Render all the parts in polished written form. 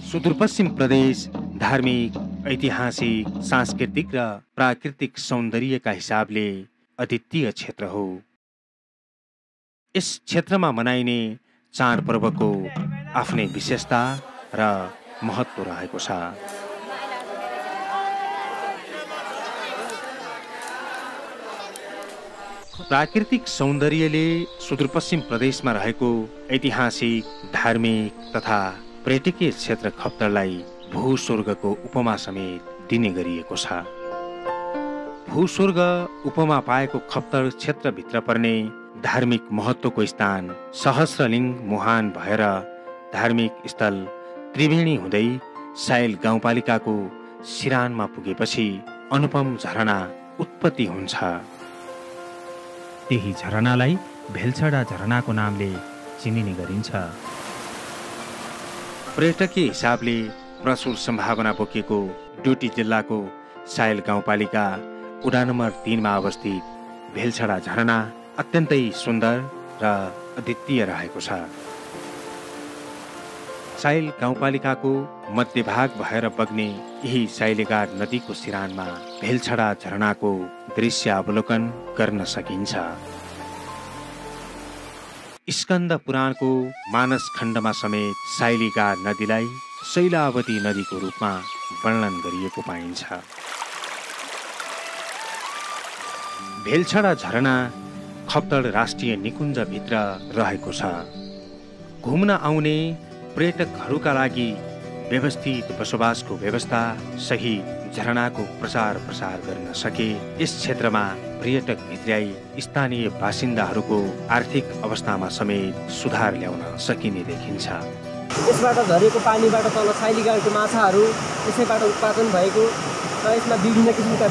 सुदूरपश्चिम प्रदेश धार्मिक, ऐतिहासिक, सांस्कृतिक र प्राकृतिक सौन्दर्यका हिसाबले अद्वितीय क्षेत्र हो। यस क्षेत्रमा मनाइने चाडपर्वको आफ्नै विशेषता र महत्त्व रहेको छ। प्राकृतिक सौन्दर्यले सुदूरपश्चिम प्रदेशमा रहेको ऐतिहासिक, धार्मिक तथा पर्यटकीय क्षेत्र खप्तडलाई भूस्वर्गको उपमा समेत दिने गरिएको छ। भूस्वर्ग उपमा पाएको खप्तड क्षेत्रभित्र पर्ने धार्मिक महत्त्वको स्थान सहस्रलिङ्ग मुहान भएर धार्मिक स्थल त्रिवेणी हुँदै साइल गाउँपालिकाको सिरानमा पुगेपछि अनुपम झरना उत्पत्ति हुन्छ। त्यही झरनालाई भेलछडा झरनाको नामले चिनिने गरिन्छ। पर्यटकीय हिसाबले प्रचुर सम्भावना बोकेको डोटी जिल्लाको साइल गाउँपालिका वडा नम्बर 3 मा अवस्थित भेलछडा झरना अत्यन्तै सुन्दर र अद्वितीय रहेको छ। साइल गाउँपालिकाको मध्यभाग भएर बग्ने यही साइलेगाड नदीको सिरानमा भेलछडा झरनाको दृश्य अवलोकन गर्न सकिन्छ। स्कन्द पुराणको मानस खण्डमा समेत साइलेगाड नदीलाई शैलावती नदीको रूपमा वर्णन गरिएको पाइन्छ। भेलछडा झरना खप्तड राष्ट्रिय निकुञ्जभित्र रहेको छ। घुम्न आउने पर्यटकहरूका लागि व्यवस्थित बसोबासको व्यवस्था सहित झरनाको प्रचार प्रसार गर्न सके यस क्षेत्रमा पर्यटक भित्र्याई स्थानीय बासिन्दाहरूको आर्थिक अवस्थामा समेत सुधार ल्याउन सकिने देखिन्छ। यसबाट झरेको पानीबाट तल साइलीगाडको माछाहरू यसैबाट उत्पादन भएको र यसमा विभिन्न किसिमका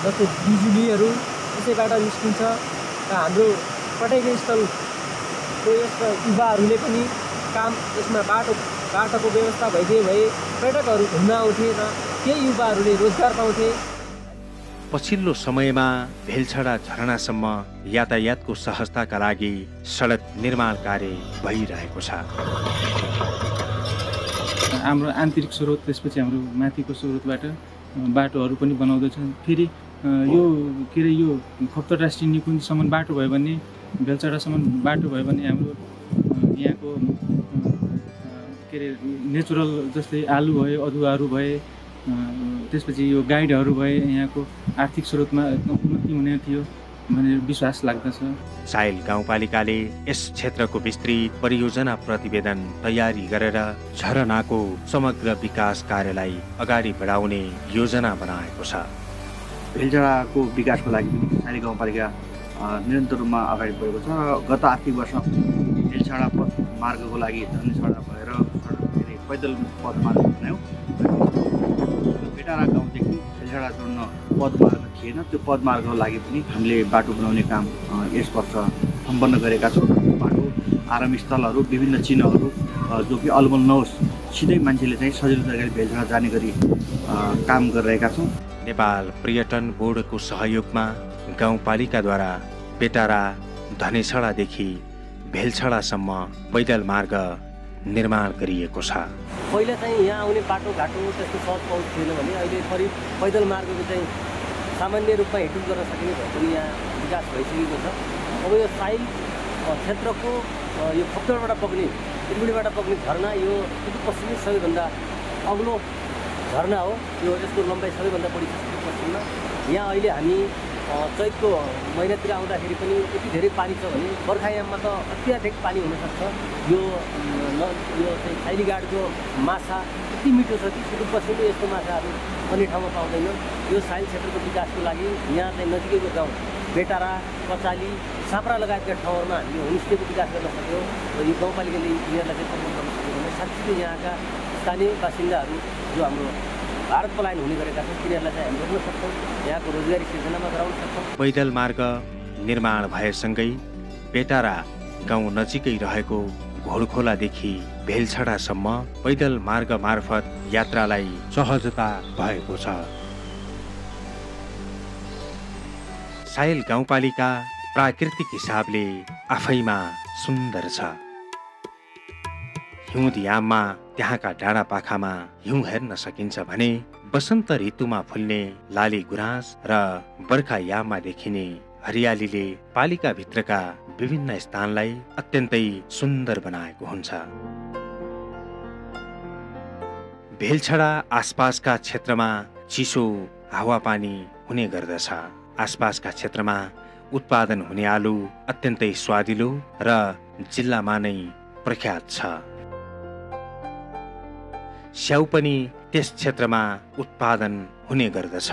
जस्तो बिजुलीहरू यसैबाट निस्किन्छ र हाम्रो पर्यटकीय स्थलको यसमा युवाहरूले पनि काम यसमा बाटोको व्यवस्था भइदिए भए पर्यटकहरू घुम्न आउँथे र केही युवाहरूले रोजगार पाउँथे। पछिल्लो समयमा भेलछडा झरनासम्म यातायातको सहजताका लागि सडक निर्माण कार्य भइरहेको छ। हाम्रो आन्तरिक स्रोत त्यसपछि हाम्रो माथिको स्रोतबाट बाटोहरू पनि बनाउँदैछ। फेरि यो खप्तड राष्ट्रिय निकुञ्जसम्म बाटो भयो भने भेलछडासम्म बाटो भयो भने हाम्रो यहाँको नेचुरल जस्तै आलु भयो, अदुवाहरू भए, त्यसपछि यो गाइडहरू भए यहाँको आर्थिक स्रोतमा उन्नति हुने थियो भनेर विश्वास लाग्दछ। साइल गाउँपालिकाले यस क्षेत्रको विस्तृत परियोजना प्रतिवेदन तयारी गरेर झरनाको समग्र विकास कार्यलाई अगाडि बढाउने योजना बनाएको छ। भेलछडाको विकासको लागि साइल गाउँपालिका निरन्तर रूपमा अगाडि बढेको छ। गत आर्थिक वर्ष भेलछडा मार्गको लागि धनेछडा भएर पैदल पदमार्ग बनायौँ। बेटारा गाउँदेखि भेलछडा जोड्न पदमार्ग थिएन, त्यो पदमार्गको लागि पनि हामीले बाटो बनाउने काम यस वर्ष सम्पन्न गरेका छौँ। बाटो आराम स्थलहरू, विभिन्न चिन्हहरू जो कि अलमल नहोस्, सिधै मान्छेले चाहिँ सजिलो तरिकाले भेलछडा जाने गरी काम गरिरहेका छौँ। नेपाल पर्यटन बोर्डको सहयोगमा गाउँपालिकाद्वारा बेटारा धनेछडादेखि भेलछडासम्म पैदल मार्ग निर्माण गरिएको छ। पहिला चाहिँ यहाँ आउने बाटोघाटो त्यस्तो सहज पहुँच थिएन भने अहिले करिब पैदल मार्गको चाहिँ सामान्य रूपमा हिँडडुल गर्न सकिने भएकोले यहाँ विकास भइसकेको छ। अब यो साइल क्षेत्रको यो खप्तडबाट बग्ने, त्रिवेणीबाट बग्ने झरना यो सुदूरपश्चिममै सबैभन्दा अग्लो झरना हो। यो यसको लम्बाइ सबैभन्दा बढी छ सुदूरपश्चिममा। यहाँ अहिले हामी चैतको महिनातिर आउँदाखेरि पनि यति धेरै पानी छ भने बर्खायाममा त अत्याधिक पानी हुनसक्छ। यो चाहिँ साइलीगाडको माछा यति मिठो छ कि सुदूरपश्चिमले यस्तो माछाहरू अन्य ठाउँमा पाउँदैन। यो साइल क्षेत्रको विकासको लागि यहाँ चाहिँ नजिकैको गाउँ बेटारा, कचाली, साप्रा लगायतका ठाउँहरूमा हामीले होमस्टेको विकास गर्न सक्यौँ र यो गाउँपालिकाले यिनीहरूलाई चाहिँ प्रमोट गर्न सक्यो भने साँच्चै यहाँका स्थानीय बासिन्दाहरू जो हाम्रो भारत पलायन हुने गरेका छन् तिनीहरूलाई चाहिँ हामी रोक्न सक्छौँ, यहाँको रोजगारी सिर्जनामा गराउन सक्छौँ। पैदल मार्ग निर्माण भएसँगै बेटारा गाउँ नजिकै रहेको घोडखोलादेखि भेलछडासम्म पैदल मार्ग मार्फत यात्रालाई सहजता भएको छ। साइल गाउँपालिका प्राकृतिक हिसाबले आफैमा सुन्दर छ। हिउँद याममा त्यहाँका डाँडा पाखामा हिउँ हेर्न सकिन्छ भने वसन्त ऋतुमा फुल्ने लाली गुराँस र बर्खा याममा देखिने हरियालीले पालिका भित्रका विभिन्न स्थानलाई अत्यन्तै सुन्दर बनाएको हुन्छ। भेलछडा आसपासका क्षेत्रमा चिसो हावापानी हुने गर्दछ। आसपासका क्षेत्रमा उत्पादन हुने आलु अत्यन्तै स्वादिलो र जिल्लामा नै प्रख्यात छ। स्याउ पनि त्यस क्षेत्रमा उत्पादन हुने गर्दछ।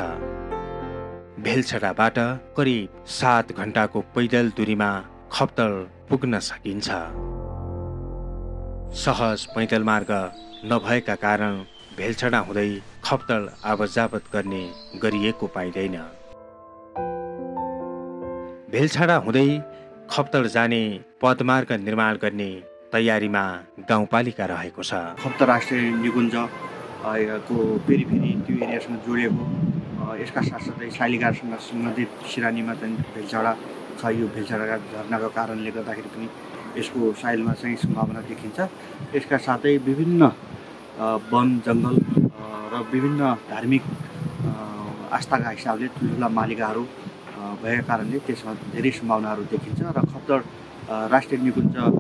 भेलछडाबाट करिब 7 घण्टाको पैदल दूरीमा खप्तड पुग्न सकिन्छ। सहज पैदल मार्ग नभएका कारण भेलछडा हुँदै खप्तड आवतजावत गर्ने गरिएको पाइँदैन। भेलछडा हुँदै खप्तड जाने पदमार्ग निर्माण गर्ने तयारीमा गाउँपालिका रहेको छ। खप्तड राष्ट्रिय निकुञ्ज को पेरिफेरी त्यो एरियासँग जोडिएको, यसका साथसाथै शालिगारसँग सम्बन्धित सिरानीमा चाहिँ भेलछडा छ। यो भेलछडाका झरनाको कारणले गर्दाखेरि पनि यसको साइलमा चाहिँ सम्भावना देखिन्छ। यसका साथै विभिन्न वन जङ्गल र विभिन्न धार्मिक आस्थाका हिसाबले ठुल्ठुला मालिकाहरू भएका कारणले त्यसमा धेरै सम्भावनाहरू देखिन्छ र खप्तड राष्ट्रिय निकुञ्जको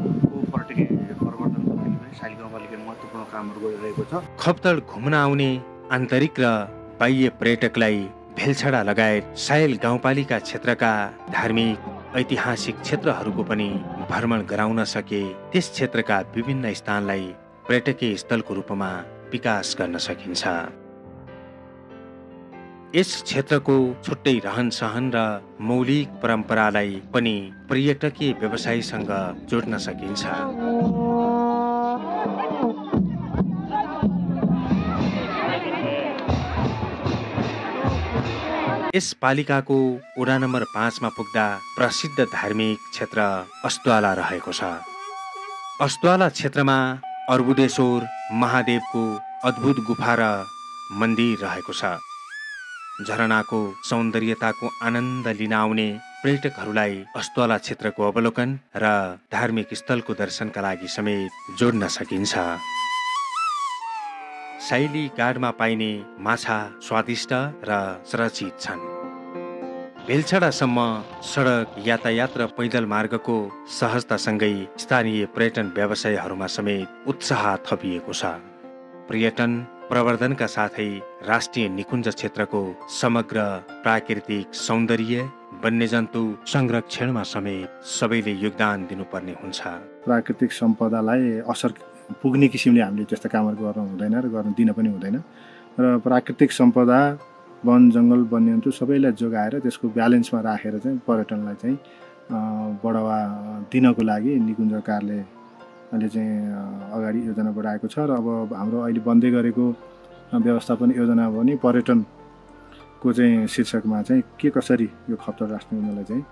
पर्यटकीय प्रवर्धनको लागि पनि साइल गाउँपालिकाले महत्त्वपूर्ण कामहरू गरिरहेको छ। खप्तड घुम्न आउने आन्तरिक र बाह्य पर्यटकलाई भेलछडा लगायत साइल गाउँपालिका क्षेत्रका धार्मिक ऐतिहासिक क्षेत्रहरूको पनि भ्रमण गराउन सके त्यस क्षेत्रका विभिन्न स्थानलाई पर्यटकीय स्थलको रूपमा विकास गर्न सकिन्छ। यस क्षेत्रको छुट्टै रहनसहन र मौलिक परम्परालाई पनि पर्यटकीय व्यवसायसँग जोड्न सकिन्छ। यस पालिकाको वडा नम्बर 5 मा पुग्दा प्रसिद्ध धार्मिक क्षेत्र अस्त्वाला रहेको छ। अस्त्वाला क्षेत्रमा अर्बुदेश्वर महादेवको अद्भुत गुफा र मन्दिर रहेको छ। झरनाको सौन्दर्यताको आनन्द लिन आउने पर्यटकहरूलाई अस्त्वाला क्षेत्रको अवलोकन र धार्मिक स्थलको दर्शनका लागि समेत जोड्न सकिन्छ। साइली गाडमा पाइने माछा स्वादिष्ट र सुरक्षित छन्। भेलछडासम्म सडक यातायात र पैदल मार्गको सहजतासँगै स्थानीय पर्यटन व्यवसायहरूमा समेत उत्साह थपिएको छ। पर्यटन प्रवर्धनका साथै राष्ट्रिय निकुञ्ज क्षेत्रको समग्र प्राकृतिक सौन्दर्य वन्यजन्तु संरक्षणमा समेत सबैले योगदान दिनुपर्ने हुन्छ। प्राकृतिक सम्पदालाई असर पुग्ने किसिमले हामीले त्यस्ता कामहरू गर्नु हुँदैन र गर्न दिन पनि हुँदैन र प्राकृतिक सम्पदा वन जङ्गल वन्यजन्तु सबैलाई जोगाएर त्यसको ब्यालेन्समा राखेर चाहिँ पर्यटनलाई चाहिँ बढावा दिनको लागि निकुञ्ज कार्यालयले चाहिँ अगाडि योजना बढाएको छ र अब हाम्रो अहिले बन्दै गरेको व्यवस्थापन योजना पनि पर्यटनको चाहिँ शीर्षकमा चाहिँ के कसरी यो खप्तड राष्ट्रिय निकुञ्जलाई चाहिँ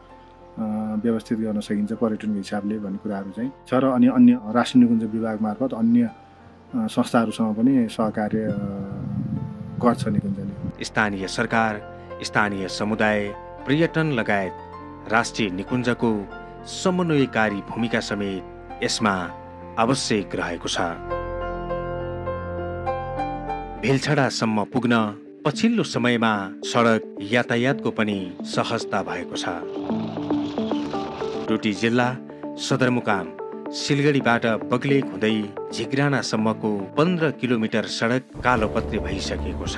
व्यवस्थित गर्न सकिन्छ पर्यटनको हिसाबले भन्ने कुराहरू चाहिँ छ र अनि अन्य राष्ट्रिय निकुञ्ज विभाग मार्फत अन्य संस्थाहरूसँग पनि सहकार्य गर्छ निकुञ्जले। स्थानीय सरकार, स्थानीय समुदाय, पर्यटन लगायत राष्ट्रिय निकुञ्जको समन्वयकारी भूमिका समेत यसमा आवश्यक रहेको छ। भेलछडासम्म पुग्न पछिल्लो समयमा सडक यातायातको पनि सहजता भएको छ। डोटी जिल्ला सदरमुकाम सिलगढीबाट बग्लेक हुँदै झिग्रानासम्मको 15 किलोमिटर सडक कालोपत्रे भइसकेको छ।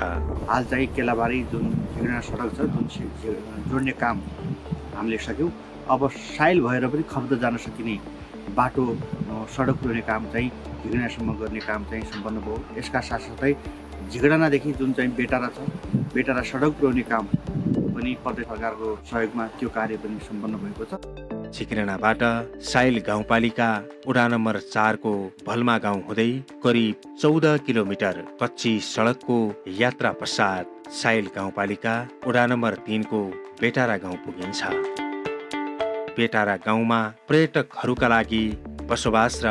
हाल चाहिँ केलाबारी जुन झिग्राना सडक छ जुन जोड्ने काम हामीले सक्यौँ। अब साइल भएर पनि खप्तड जान सकिने बाटो सडक पुर्याउने काम चाहिँ झिग्रानासम्म गर्ने काम चाहिँ सम्पन्न भयो। यसका साथसाथै झिग्रानादेखि जुन चाहिँ बेटारा छ बेटारा सडक पुर्याउने काम पनि प्रदेश सरकारको सहयोगमा त्यो कार्य पनि सम्पन्न भएको छ। झिग्रानाबाट साइल गाउँपालिका वडा नम्बर 4 को भल्मा गाउँ हुँदै करिब 14 किलोमिटर कच्ची सडकको यात्रा पश्चात साइल गाउँपालिका वडा नम्बर 3 को बेटारा गाउँ पुगिन्छ। बेटारा गाउँमा पर्यटकहरूका लागि बसोबास र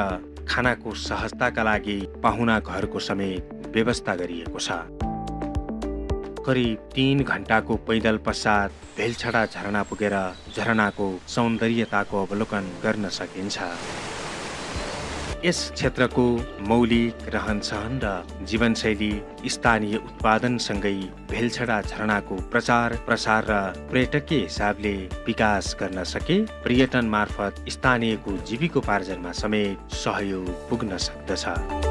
खानाको सहजताका लागि पाहुना घरको समेत व्यवस्था गरिएको छ। करिब 3 घण्टाको पैदल पश्चात भेलछडा झरना पुगेर झरनाको सौन्दर्यताको अवलोकन गर्न सकिन्छ। यस क्षेत्रको मौलिक रहनसहन र जीवनशैली स्थानीय उत्पादनसँगै भेलछडा झरनाको प्रचार प्रसार र पर्यटकीय हिसाबले विकास गर्न सके पर्यटन मार्फत स्थानीयको जीविकोपार्जनमा समेत सहयोग पुग्न सक्दछ।